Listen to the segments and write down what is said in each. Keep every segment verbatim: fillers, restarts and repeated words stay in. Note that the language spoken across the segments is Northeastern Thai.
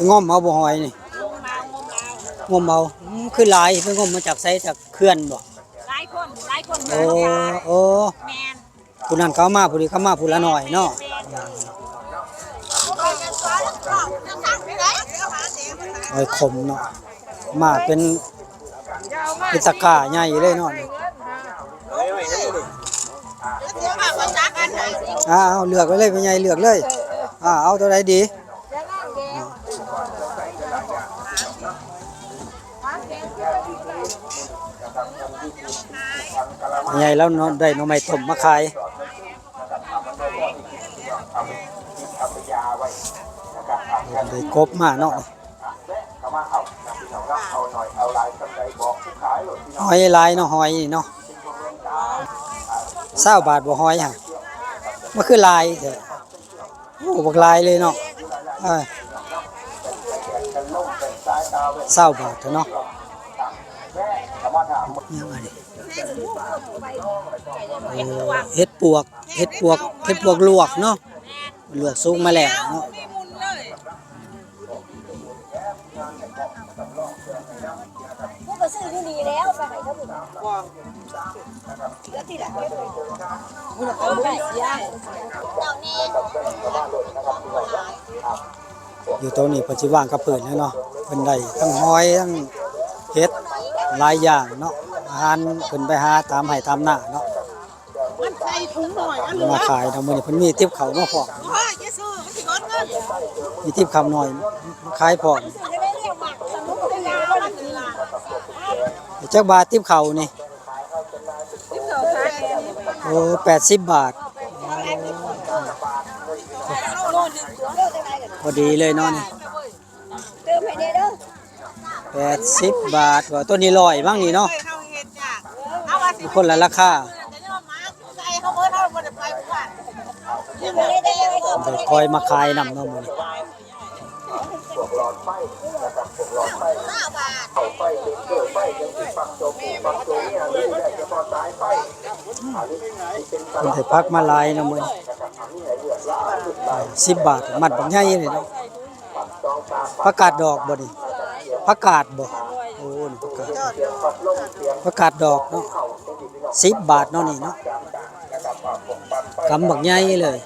งมเอาบ่หอยนี่ งมเอา อืม คือหลาย ไปงมมาจากไส จากเขื่อนบ่ หลายคน หลายคน โอ้ หา โอ้ แม่น ผู้นั้นเขามา ผู้นี้เขามา ผู้ละหน่อยเนาะ แม่น หอยขมเนาะ มาเป็น เป็นตะกร้าใหญ่เลยเนาะ อ่า เอาเลือกไว้เลย แม่ใหญ่เลือกเลย อ่า เอาตัวใดดี แม่ใหญ่แล้วเนาะ ได้หน่อไม้ต้มมาขาย ได้กบมาเนาะ หอยหลายเนาะ หอยนี่เนาะ ซาวบาทบ่หอยหั่น มันคือหลายแท้ โอ้ บักหลายเลยเนาะ เอ้ย ซาวบาทเนาะ ยังไง เออ เห็ดปวก เห็ดปวก เห็ดปวกลวกเนาะ ลวกสุกมาแล้วเนาะ ผู้ก็ซื้ออยู่นี่แล้ว ไปให้เขาบุญ อยู่ตรงนี้เพิ่นสิวางกับพื้นแล้วเนาะ เพิ่นได้ทั้งหอยทั้งเห็ดหลายอย่างเนาะ อาหารเพิ่นไปหาตามไร่ตามนาเนาะ มันใส่ถุงหน่อยอัน มาขายเนาะ มื้อนี้เพิ่นมีติบข้าวมาพร้อม โอ้ย เยซู มันสิเบิดเงิน มีติบข้าวหน่อยมาขายพร้อม จักบาทติบข้าวนี่ โอ้ แปดสิบบาท พอดีเลยเนาะนี่ แปดสิบบาท ว่าตัวนี้ร้อยมั้งนี่เนาะ คนละราคา ได้คอยมาขายนำเนาะมื้อนี้ เพิ่นได้ผักมาหลายเนาะมื้อนี้ สิบบาท มัดบักใหญ่เลยเนาะ ผักกาดดอกบ่นี่ ผักกาดบ่ โอ้ นี่ผักกาด ผักกาดดอกเนาะ สิบบาทเนาะนี่เนาะ กำบักใหญ่เลย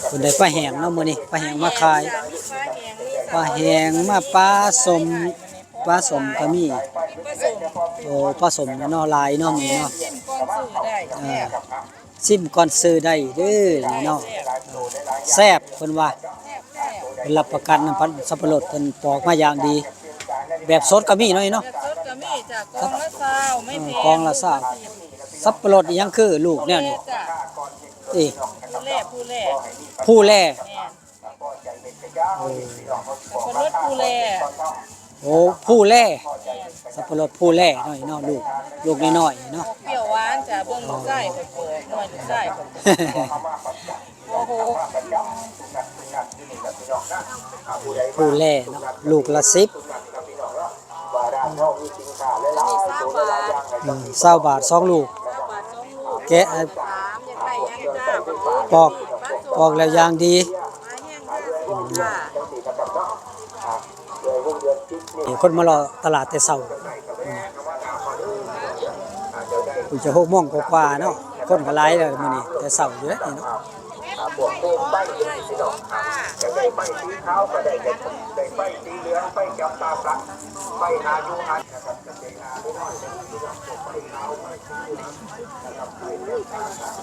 เพิ่นได้ปลาแห้งเนาะมื้อนี้ ปลาแห้งมาขาย ปลาแห้งมา ปลาส้ม ปลาส้มก็มี โอ้ ปลาส้มเนาะ หลายเนาะมื้อนี้เนาะ เออ ซิมก่อนซื้อได้เด้อนี่เนาะ แซ่บเพิ่นว่า เพิ่นรับประกันน้ำพันธุ์สับปะรดเพิ่นปอกมาอย่างดี แบบสดก็มีเนาะนี่เนาะ แบบสดก็มีจ้ะ กล่องละซาว ไม่แพง เออ กล่องละซาว สับปะรดอีหยังคือลูกแนวนี้ จ้ะ เอ้ย ผู้แร่ ผู้แร่ ผู้แร่ แม่น เออ สับปะรดผู้แร่ โอ้ ผู้แร่ สับปะรดผู้แร่เนาะนี่เนาะ ลูก ลูกน้อยๆเนาะ เปรี้ยวหวานจ้ะ เบิ่งลูกชายเพิ่นปลูก หน่วยลูกชายเพิ่นปลูก โอ้โห ผู้แร่เนาะ ลูกละสิบ อืม ซาวบาทสองลูก แกะ ปอก ปอกแล้วอย่างดี อืม นี่คนมารอตลาดแต่เช้า อืม เพิ่นจะหกโมงกว่าๆเนาะ คนก็หลายแล้วมื้อนี้ แต่เช้าอยู่เด้อนี่เนาะ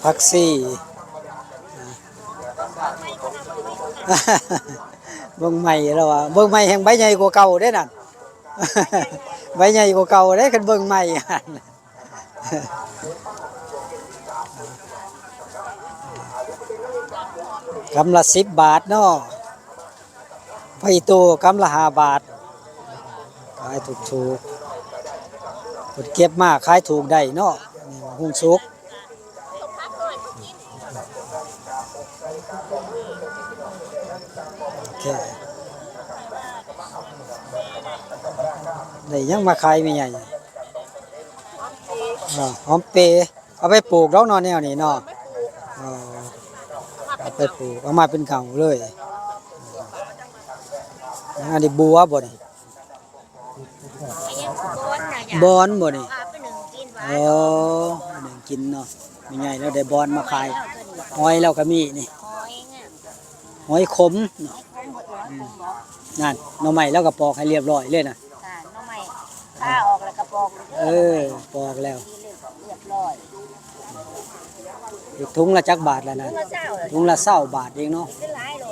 ผักชี เบิ่งใหม่แล้วว่า เบิ่งใหม่แฮ่งใบใหญ่กว่าเก่าเด้นั่น ใบใหญ่กว่าเก่าเด้ คันเบิ่งใหม่ กำละสิบบาทเนาะ ผักอีตู๋กำละห้าบาท ขายถูกๆ เพิ่นเก็บมาขายถูกได้เนาะ นี่บักฮุ่งสุก โอเค ได้หยังมาขายแม่ใหญ่ อ่า หอมเป เอาไปปลูกดอกเนาะแนวนี้เนาะ อ่า ไปปลูกเอามาเป็นเงาเลย อันนี้บัวบ่นี่ อันนี้คือบอนค่ะ บอนบ่นี่ พาไปหนึ่งกินไว้ อ๋อ หนึ่งกินเนาะ แม่ใหญ่แล้วได้บอนมาขาย หอยแล้วก็มีนี่ หอยเนี่ย หอยขมเนาะ อืม นั่น หน่อไม้แล้วก็ปอกให้เรียบร้อยเลยนะ ค่ะ หน่อไม้ ผ่าออกแล้วก็ปอกเลย เออ ปอกแล้ว เรียบร้อย ถุงละจักบาทแล้วนะ ถุงละซาว ถุงละซาวบาทเองเนาะ เป็นหลายโล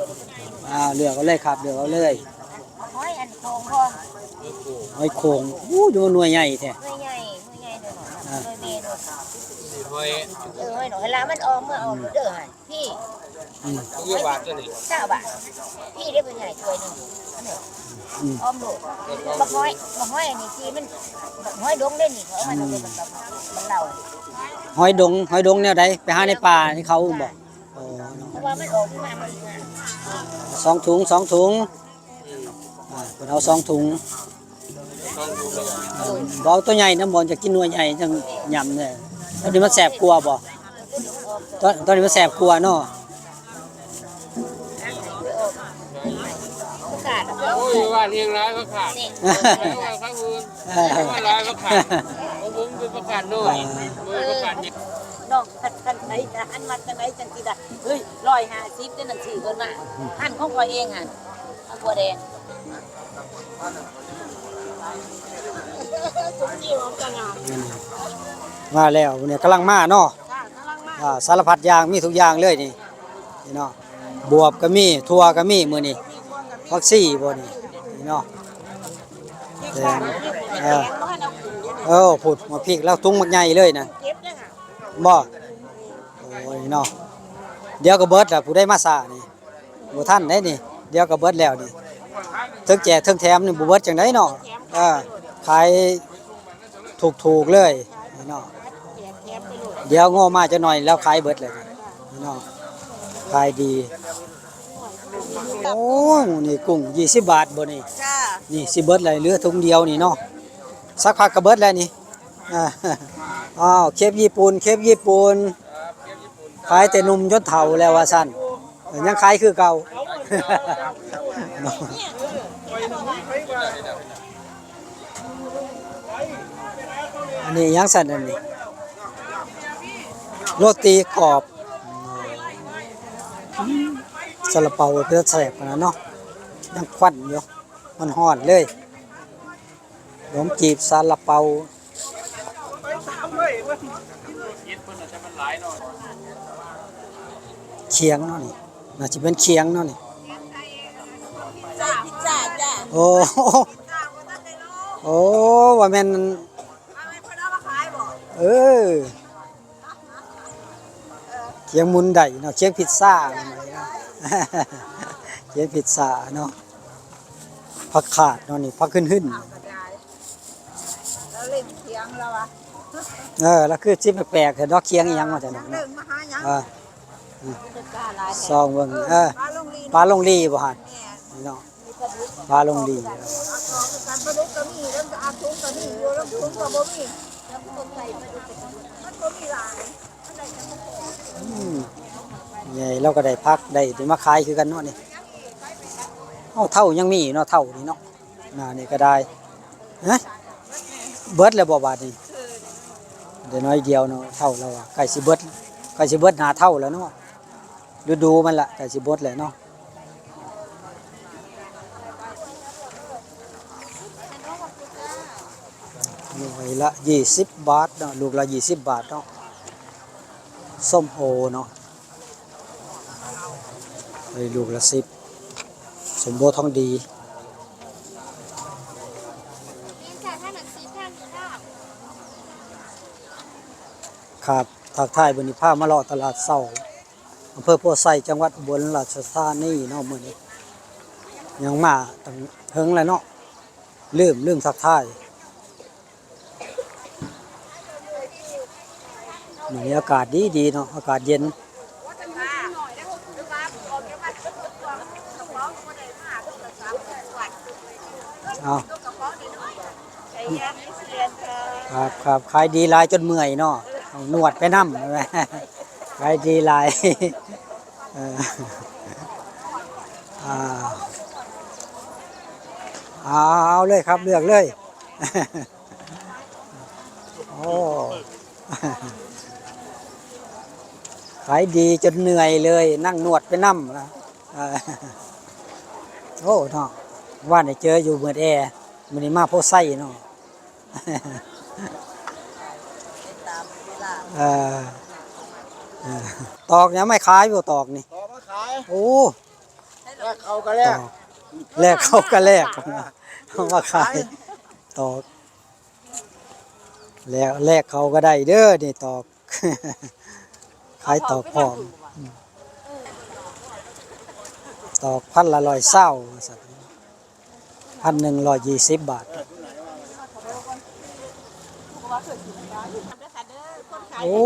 อ่า เลือกเอาเลยครับ เลือกเอาเลย หอยอันโขงพอ หอยโขง อู้ ดูหน่วยใหญ่แท้ หน่วยใหญ่ หน่วยใหญ่หน่อยหน่อย อ่า หน่วยเมนู หอย เออ หอยหน่อย เวลามันออกเมื่อออกเด้อหั่น พี่ อืม ยี่สิบบาทตัวนี้ ซาวบาท พี่ได้เป็นใหญ่ถ้วยหนึ่ง อืม อ้อมโลก บักหอย บักหอยอันนี้ที่มัน บักหอยดงเด้นี่ เขาเอามาจากบัก บักเหล่า หอยดง หอยดงแนวใด ไปหาในป่าที่เขาบ่ อ๋อ เพราะว่ามันออกมา มัน สองถุง สองถุง อ่า เพิ่นเอาสองถุง เออ บ่เอาตัวใหญ่นะ บ่จะกินหน่วยใหญ่จังยำเนี่ย ตัวนี้มันแสบกว่าบ่ ตัว ตัวนี้มันแสบกว่าเนาะ โอ้ย ว่าเรียงร้ายก็ขาด ว่าข้างอื่น เออ ว่าร้ายก็ขาด ของผมเป็นประกาศน้อย เออ ประกาศใหญ่ น้องคันไหนจะหันมาจังไหนจังสิได้ เฮ้ย ร้อยห้าสิบเด้อนั่น ซื้อเพิ่นมา หั่นของข้อยเองหั่น เอาบัวแดง อืม มาแล้วเนี่ย กำลังมาเนาะ ค่ะ กำลังมา อ่า สารพัดอย่าง มีทุกอย่างเลยนี่ นี่เนาะ บวบก็มี ถั่วก็มีมื้อนี้ ผักชีบ่นี่ นี่เนาะ แตง เออ เออ พุด มาพริกแล้ว ถุงบักใหญ่เลยนะ เก็บเลยค่ะ บ่ โอ้ยเนาะ เดี๋ยวก็เบิดล่ะ ผู้ใดมาช้านี่ บ่ทันได้นี่ เดี๋ยวก็เบิดแล้วนี่ เทิงแจกเทิงแถมนี่ บ่เบิดจังได๋เนาะ เออ ขายถูกๆเลยเนาะ เดี๋ยวงอมาจักหน่อยแล้วขายเบิดเลยเนาะ ขายดี โอ้ย นี่กุ้งยี่สิบบาทบ่นี่ จ้า นี่สิเบิดเลย เหลือถุงเดียวนี่เนาะ สักพักก็เบิดแล้วนี่ อ่า อ้าว เครปญี่ปุ่น เครปญี่ปุ่น ขายแต่หนุ่มจนเฒ่าแล้วว่าซั่น ยังขายคือเก่า อันนี้หยังซั่นอันนี้ โรตีกรอบ ซาลาเปาเป็นตาแซ่บขนาดเนาะ ยังควันอยู่ มันฮ้อนเลย ขนมจีบซาลาเปา เขียงเนาะนี่ น่าจะเป็นเขียงเนาะนี่ จ้า พิซซ่าจ้า โอ้ โอ้ ว่าแม่น เออ เขียงหมุนได้เนาะ เขียงพิซซ่า เขียงพิซซ่าเนาะ ผักขาดเนาะนี่ ผักหึ่นๆ แล้วเล่นเขียงแล้ววะ เออ แล้วคือสิแปลกๆ แท้เนาะ เขียงอีหยังมาแต่เนาะ เล่นมาหาหยัง เออ อืม ซองเบิ่ง เออ ปลาลงลี ปลาลงลีบ่หั่น แม่น เนาะ ปลาลงลี เอาของกัน ปลาดุกก็มี แล้วก็เอาถุงก็มี อยู่แล้วถุงก็บ่มี มันบ่มีหลาย อืม ใหญ่เราก็ได้ผัก ได้ ได้มาขายคือกันเนาะนี่ เอ้า เถ้ายังมีอยู่เนาะ เถ้านี่เนาะ หน้านี่ก็ได้ ฮะ เบิดแล้วบ่บาดนี้ เดี๋ยวน้อยเดียวเนาะ เถ้าแล้วอะ ใกล้สิเบิด ใกล้สิเบิดหน้าเถ้าแล้วเนาะ ฤดูมันละ ใกล้สิเบิดแล้วเนาะ หน่วยละยี่สิบบาทเนาะ ลูกละยี่สิบบาทเนาะ ส้มโอเนาะ ไอ้ลูกละสิบ สมโพธิ์ทองดี ครับ ทักทาย มื้อนี้พามาเลาะตลาดเช้า อำเภอโพธิ์ไชย จังหวัดอุบลราชธานีเนาะ มื้อนี้ ยังมาตั้งเฮิงแล้วเนาะ ลืม ลืมทักทาย มื้อนี้อากาศดีดีเนาะ อากาศเย็น เอา ครับ ครับ ขายดีหลายจนเมื่อยเนาะ เอานวดไปนำ ขายดีหลาย เออ อ่า เอาเลยครับ เลือกเลย โอ้ ขายดีจนเหนื่อยเลย นั่งนวดไปนำนะ เออ โอ้เนาะ ว่าได้เจออยู่เมืองแอ มื้อนี้มาโพไซเนาะ เออ เออ ตอกยังไม่ขายบ่ตอกนี่ ตอกมาขาย โอ้ แลกเขาก็แลก ตอก แลกเขาก็แลก มาขาย ตอก แล้วแลกเขาก็ได้เด้อ นี่ตอก ขายตอกพร้อม อืม ตอกพันละร้อยซาว ว่าซั่น พันหนึ่งร้อยยี่สิบบาท โอ้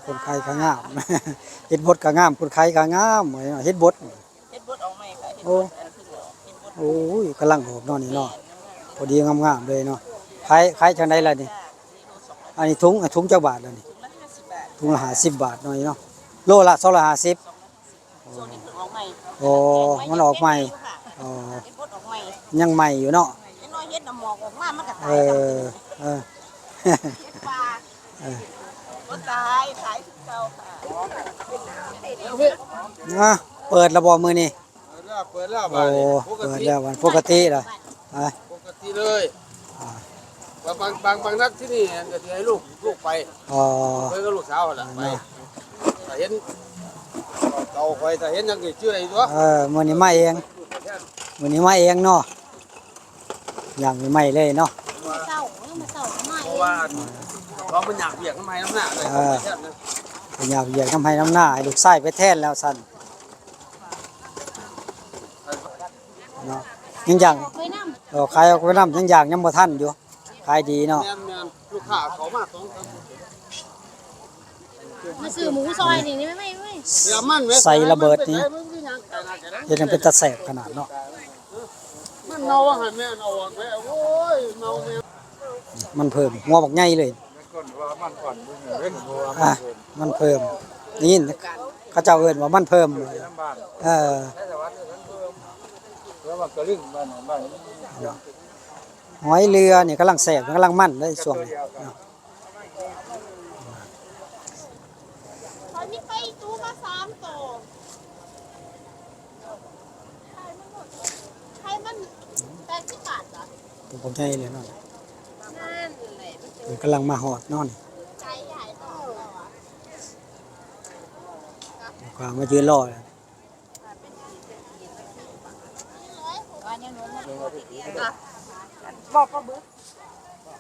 คนขายก็งาม เฮ็ดบดก็งาม คนขายก็งาม เฮ็ดบด เฮ็ดบดออกใหม่ค่ะ เฮ็ดบด โอ้ อันที่สอง เฮ็ดบด โอ้ย กำลังออกเนาะนี่เนาะ พอดีงามๆเลยเนาะ ขาย ขายจั่งใดล่ะนี่ อันนี้ถุง ถุงจักบาทล่ะนี่ ถุงละห้าสิบบาท ถุงละห้าสิบบาทเนาะนี่เนาะ โลละสองร้อยห้าสิบ ช่วงนี้เพิ่งออกใหม่ โอ้ มันออกใหม่ ค่ะ อ๋อ เฮ็ดบดออกใหม่ ยังใหม่อยู่เนาะ เห็นน้อยเฮ็ดน้ำหมอกออกมา มันก็ตาย เออ เออ เฮ็ดปลา เออ บ่ตาย ขายคือเก่าค่ะ อ่ะ เปิดแล้วบ่มื้อนี้ เปิดแล้ว เปิดแล้ว โอ้ บาดนี้ ปกติ เปิดแล้ว วันปกติล่ะ อ่ะ ปกติเลย อ่า ว่าบาง บาง บางนัดที่นี่ก็สิให้ลูก ลูกไป อ๋อ เพิ่นกับลูกสาวหั่นล่ะ ไป อ่า ถ้าเห็น เก่าข่อย ถ้าเห็นหยังก็ชื่ออะไรตัว เออ มื้อนี้มาเอง มื้อนี้มาเองเนาะ ย่างใหม่ๆเลยเนาะ มื้อเช้า มื้อเช้ามาเอง เพราะว่า เพราะมันอยากเวียกนำไฮ่นำนาเลย เออ ไปแทนนะ เพิ่นอยากเวียกนำไฮ่นำนา ให้ลูกชายไปแทนแล้วซั่น เนาะ ยังย่าง ออกไปนำ เออ ขายออกไปนำ ยังย่างยังบ่ทันอยู่ ขายดีเนาะ แม่นๆ ลูกค้าเข้ามาสองสามคน มาซื้อหมูซอยนี่ นี่ไม่ ไม่ ไม่ เสียมันไหม ใส่ระเบิดนี่ มันเป็นไง มันเป็นยังไงนะ เฮ็ดให้เป็นตาแสบขนาดเนาะ มันเน่าหั่นแม่ เอาออกแม่ โอ้ย เน่าแม่ มันเพิ่ม หัวบักใหญ่เลย มันก่อนว่ามันก่อน เว้นหัวมัน อ่ะ เพิ่ม มันเพิ่ม ได้ยินเขาเจ้าเอิ้นว่ามันเพิ่ม น้ำบ้าน เออ แล้วมันกระลึงบ้านของบ้าน เนาะ หอยเรือนี่กำลังแซ่บ กำลังมันเลยช่วงนี้เนาะ ตอนนี้ไปตู้มาสามตัว ไข่มันหมด ไข่มันแปดสิบบาทเหรอ ตัวบักใหญ่เลยเนาะ นั่นแหละ มันกำลังมาฮอดเนาะนี่ ใจใหญ่ต่อแล้วอะ ลูกค้ามายืนรอแล้ว บอกปลาบึก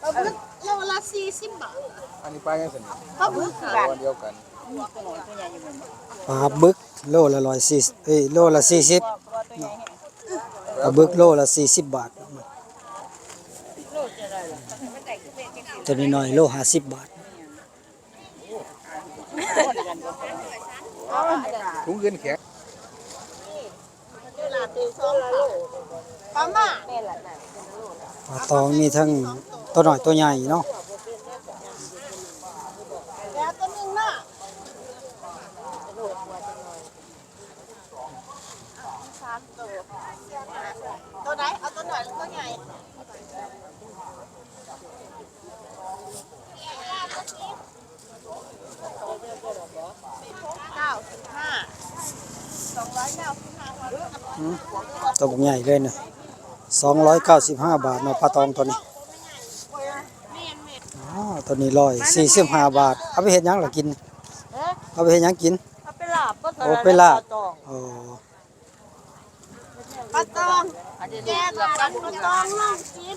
ปลาบึกโลละสี่สิบบาท อันนี้ปลายังสนิท ปลาบึกค่ะ ตัวเดียวกัน ปลาบึกโลละร้อยสี่สิบ เอ้ย โลละสี่สิบ ปลาบึกโลละสี่สิบบาท ตัวน้อยๆโลห้าสิบบาท ถุงเงินแข็ง ปลาม่า ปลาตองมีทั้งตัวน้อยตัวใหญ่เนาะ แล้วตัวหนึ่งน่ะ สามตัว ตัวไหน เอาตัวน้อยหรือตัวใหญ่ เก้าสิบห้า สองร้อยเก้าสิบห้า อืม ตัวบักใหญ่เลยนะ สองร้อยเก้าสิบห้าบาทเนาะ ปลาตองตัวนี้ อ๋อ ตัวนี้ร้อยสี่สิบห้าบาท เอาไปเฮ็ดหยังล่ะกิน เออ เอาไปเฮ็ดหยังกิน เอาไปลาบ โอ้ ไปลาบ ปลาตอง อ๋อ ปลาตอง แกงปลาตอง ปลาตองลงจิบ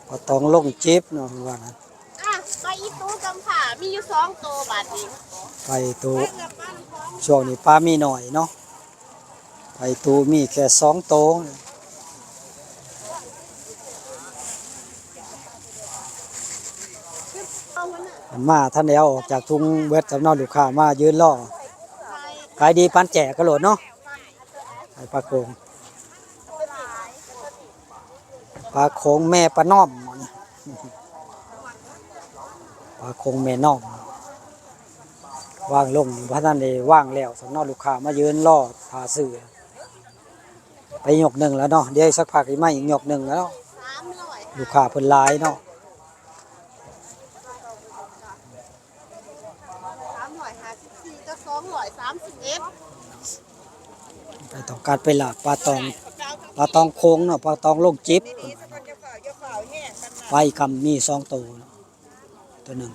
ปลาตองลงจิบเนาะ ว่านั้น อ่ะ ปลาอีตูจำผ่า มีอยู่สองตัวบาดนี้ ปลาอีตู ช่วงนี้ปลามีน้อยเนาะ ปลาอีตูมีแค่สองตัว มาทันแล้วออกจากถุงเบิดสำเนาลูกค้ามายืนรอ ขายดีปานแจกกะโหลดเนาะ ไอ้ปลาโขง ปลาโขงแม่ประนอม ปลาโขงแม่น้อม วางลง บ่ทันได้วางแล้วซ้ำเนาะ ลูกค้ามายืนรอท่าซื้อ ไปยกหนึ่งแล้วเนาะ เดี๋ยวอีกสักพักสิมาอีกยกหนึ่งแล้วเนาะ ลูกค้าเพิ่นหลายเนาะ สามร้อยห้าสิบสี่กับสองร้อยสามสิบเอ็ด ไปต้องการไปลากปลาตอง ปลาตองโขงเนาะ ปลาตองลงจิบ ปลาอีกกำมีสองตัวเนาะ ตัวหนึ่ง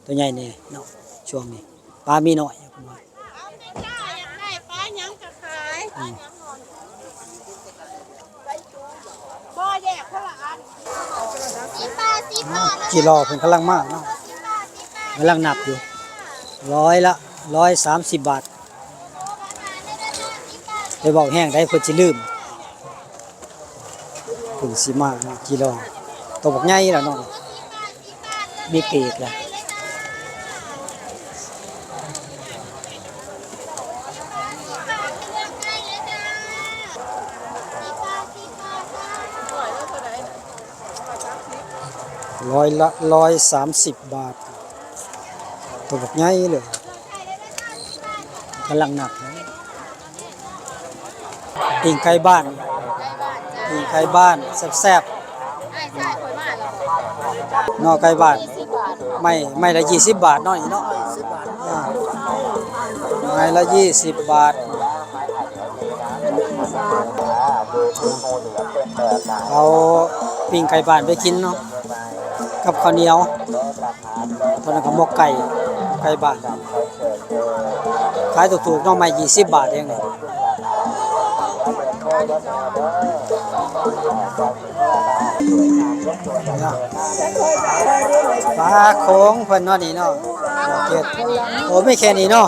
ตัวใหญ่นี่เนาะ ช่วงนี้ปลามีน้อย เอาแม่จ้า อยากได้ปลาหยังก็ขาย อืม บ่แยกคนละอัน สิบบาท สิบบาท จิรอเพิ่นกำลังมาเนาะ กำลังนับอยู่ ร้อยละร้อยสามสิบบาท ไปเว้าแฮงได้เพิ่นสิลืม เพิ่นสิมาเนาะ จิรอ ตัวบักใหญ่ล่ะเนาะ มีปีกล่ะ ร้อยละร้อยสามสิบบาท ตัวบักใหญ่เลย กำลังนับนะ ปิ้งไก่บ้าน ปิ้งไก่บ้านแซ่บๆ เนาะ ไก่บ้าน ไม้ ไม้ละยี่สิบบาทเนาะ อีเนาะ อ่า ไม้ละยี่สิบบาท เอาปิ้งไก่บ้านไปกินเนาะ กับข้าวเหนียว ตอนนั้นก็หมกไก่ ไก่บ้าน ขายถูกๆเนาะ ไม้ยี่สิบบาทเองนี่ ปลาโขงเพิ่นเนาะนี่เนาะ โอ้ มีแค่นี้เนาะ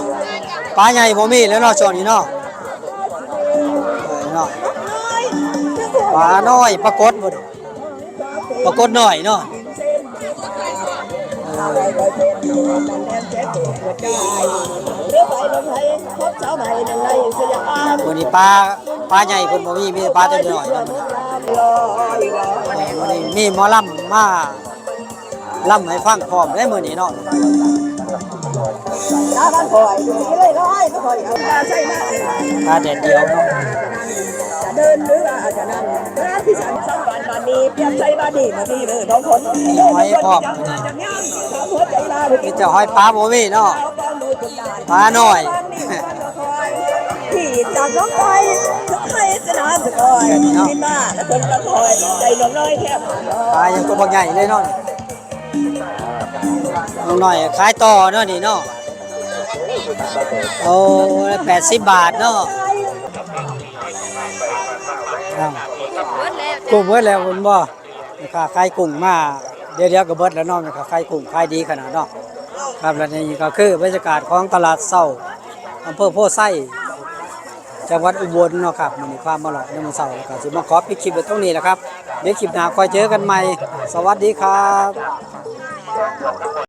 ปลาใหญ่บ่มีแล้วเนาะ ช่วงนี้เนาะ เออเนาะ ปลาน้อย ปลากดบ่ ปรากฏหน่อยเนาะ เออ มื้อนี้ปลา ปลาใหญ่เพิ่นบ่มี มีแต่ปลาตัวน้อยเนาะ เออ มื้อนี้มีหมอลำมาลำให้ฟังพร้อมเด้มื้อนี้เนาะ ตาแดดเดียวเนาะ เดินหรือว่าอาจจะนั่ง ร้านที่ฉันสองวันมามีเตรียมใช้มาดีมาดีเลยสองคน มีหอยพร้อม หัวใจลา มีแต่หอย ปลาบ่มีเนาะ ปลาน้อย ที่จากน้องไปน้องไปสนามสะกอย เนาะ ที่มาแล้วคนละคอยใจน้องน้อยแทบ ปลายังตัวบักใหญ่เลยเนาะ น้องน้อยขายต่อเนาะนี่เนาะ โอ้ แปดสิบบาทเนาะ อ้าว กุ้งเบิดแล้วเพิ่นบ่ แม่ค้าขายกุ้งมา เดี๋ยวๆก็เบิดแล้วเนาะ แม่ค้าขายกุ้งขายดีขนาดเนาะ ครับ และนี่ก็คือบรรยากาศของตลาดเช้าอำเภอโพธิ์ไซ จังหวัดอุบลเนาะครับ มื้อนี้พามาเลาะยามมื้อเช้า แล้วก็สิมาขอปิดคลิปไว้ตรงนี้แหละครับ เดี๋ยวคลิปหน้าค่อยเจอกันใหม่ สวัสดีครับ